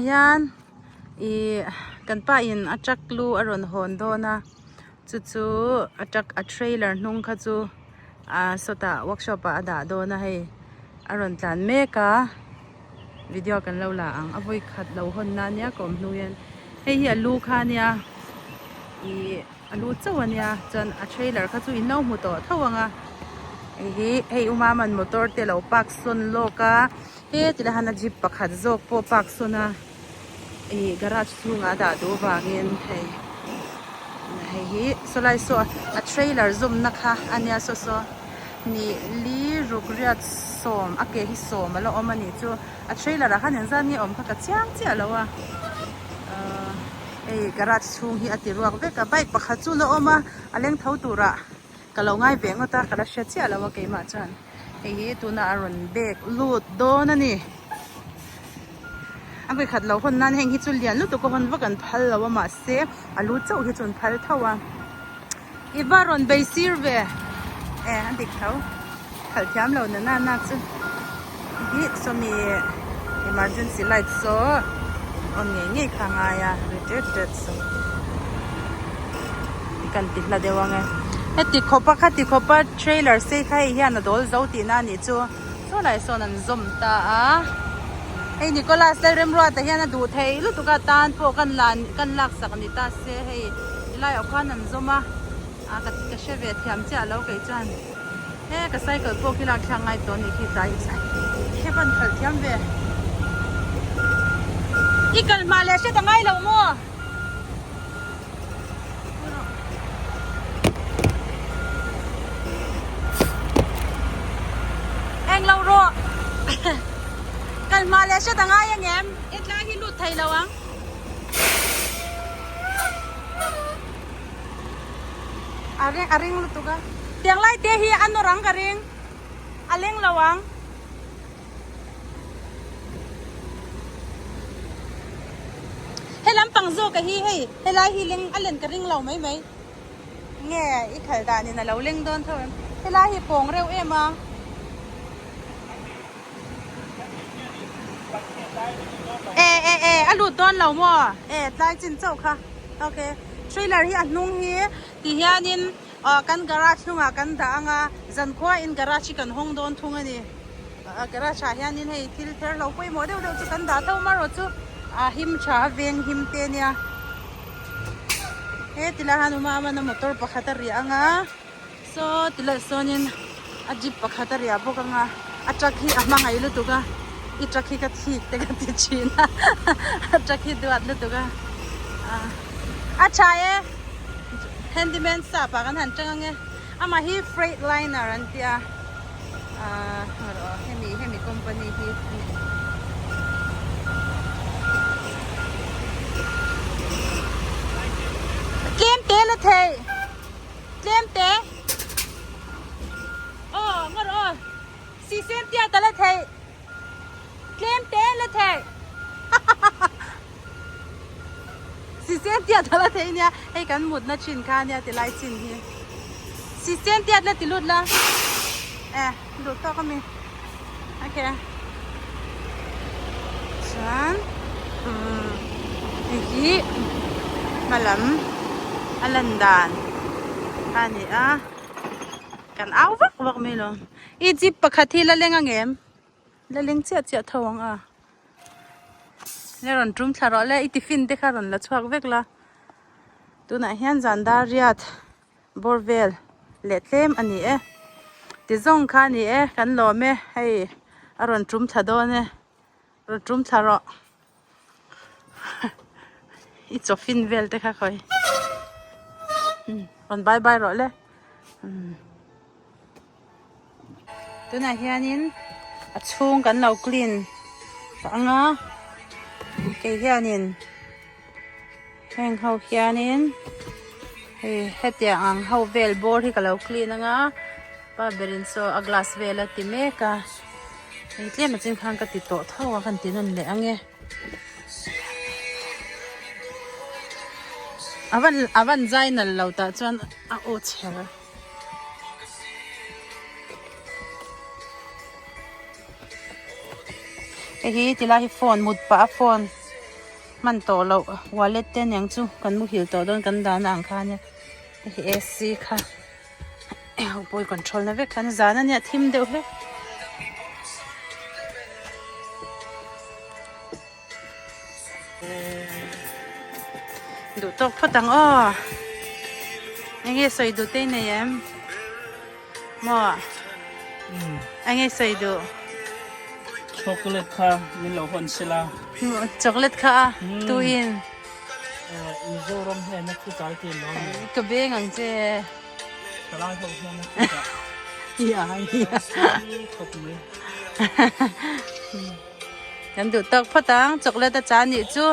Hian ih kan pa in a truck lu a rawn hawn dawn a chu chu a truck a trailer hnung kha chu ah sawtah workshop ah a dah dawn a hei a rawn tlan mek a video kan lo la ang a vawi khat lo hawn na nia ka awm hnu hian hei hi a lu kha a nia ih a lu chauh a nia chuan a trailer kha chu in lo hmu tawh tho ang a hei hi hei u mama'n motor te a lo park sawn lawk a. He ti la hian a jeep pakhat zawk pawh park sawn a ih garage chhungah a dah duh vangin hei hei hi saw lai saw a trailer zawmna kha a nia saw saw ni li ruk riat sawm a ke hi sawm a la awm a nih chu a trailer ah khan engzat nge awm kha ka chiang chiah lo a ahh hei garage chhung hi a ti ruak vek a bike pakhat chu la awm a a leng tho turah ka lo ngai ve ngawt a ka la hre chiah lo a keimah chuan. Hei hi tunah a rawn bag lut dawn a ni. A vawikhat lo hawn nan heng hi chu lian lutuk a hawn vak an phal lo a mahse a lu chauh hi chu an phal tho a. I va rawn bei sir ve e a dik tho khalh thiam lo na na na chu hi sawmi emergency light saw on ngei ngei kha a ngai a ri tet tet saw. Kan ti hla deuh ang e. Heti khawpa khati khawpa trailer sei kha hei hian a dawl zo tihna a nih chu. Saw lai sawn an zawm ta a. Hei Nicholas Lalremruata hian a duh thei lutuk a tan pawh kan lan kan laksak ni ta se hei helaiah khan an zawm a. A ka ka hre ve thiam chiah lo kei chuan. He ka cycle pawh khi lak thlak ngai tawh a nih khi tlai he van khalh thiam ve. I kal hma leh hret a ngai lo maw? Eng lo rawh kal hma leh hret a ngai ang em? Hetlai hi lut thei lo ang. A ring a ring lutuk a. Tiang lai te hi a nawr ang ka ring. A leng lo ang. He lampang zawk a hi hei helai hi leng a len ka ring lo mai mai. Nge i khal dan in a lo leng dawn tho em. Helai hi pawng reuh em a. E e e a lut dawn lo maw? E tlai chin chauh kha. Ok. Trailer hi a hnung hi ti hianin ah kan garage hnungah kan dah ang a, zankhua in garage hi kan hawng dawn thung a ni. Garage ah hianin hei thil ther lo pawimawh deuh deuh chu kan dah tho marawh chu a him tha a veng him te nia. He tilai hian u Mama na motor pakhat a riah ang a. Saw ti leh sawnin a jeep pakhat a riah bawk anga a truck hi a hmangaih lutuk a i truck hi ka thik te ka ti thin a a truck hi duat lutuk a a tha e handyman sap ah kan han tang ange amah hi freight liner an tia ah hemi hemi company hi a ni. Tlem te la theih. Tlem te. Aw ngawr aw. Si sem tia ta la thei. Tlem te la thei. Si sem tia ta la thei nia. Hei kan mut na thin kha nia ti lai chin hi. Si sem tia la ti lut la. Eh, duh tawk ami. Okay. Chuan umm hei hi hmalam a lan dan a ni a kan au vak vak mai lo i jeep pakhat hi la leng ang em la leng chiah chiah tho ang a la rawn tum thla rawh le i tiffin te kha rawn la chhuak vek la tunah hian zan dar riat. Bawr vel leh tlem a ni e. Ti zawng kha a ni e, kan lawm e, hei a rawn tum thla dawn e, rawn tum thla rawh. I chaw fin vel te kha khawi. Rawn bye bye rawh le. Tunah hianin a chhung kan lo clean tawh ang a, kei hianin heng ho hianin hei hetiang ang ho vel bawr hi ka lo clean ang a, pa berin saw a glass vel a ti mek a, hei tlem a chin khan ka ti tawh tho a kan ti nawn leh ang e. A van a van zai nal lo tah chuan a aw chher. Hei hi tilai hi phone mut pah a phone. Hman tawh loh wallet te aniang chu kan muhil tawh dawn kan dahna ang kha ania hei AC kha ho pawh hi control na vek kha ania zan ania thim deuh hlek. Duh tawk phawt ang aw enge sawi duh te i nei em maw enge sawi duh. Chocolate kha min lo hawn sela. Chocolate kha a tuin. Mizoram hian a thu chai te lo ni. Ka beng ang che. Thalai ho hian a thu chai. Ya ya. Khawp mai. Kan duh tawk phawt ang chocolate a cha nih chu.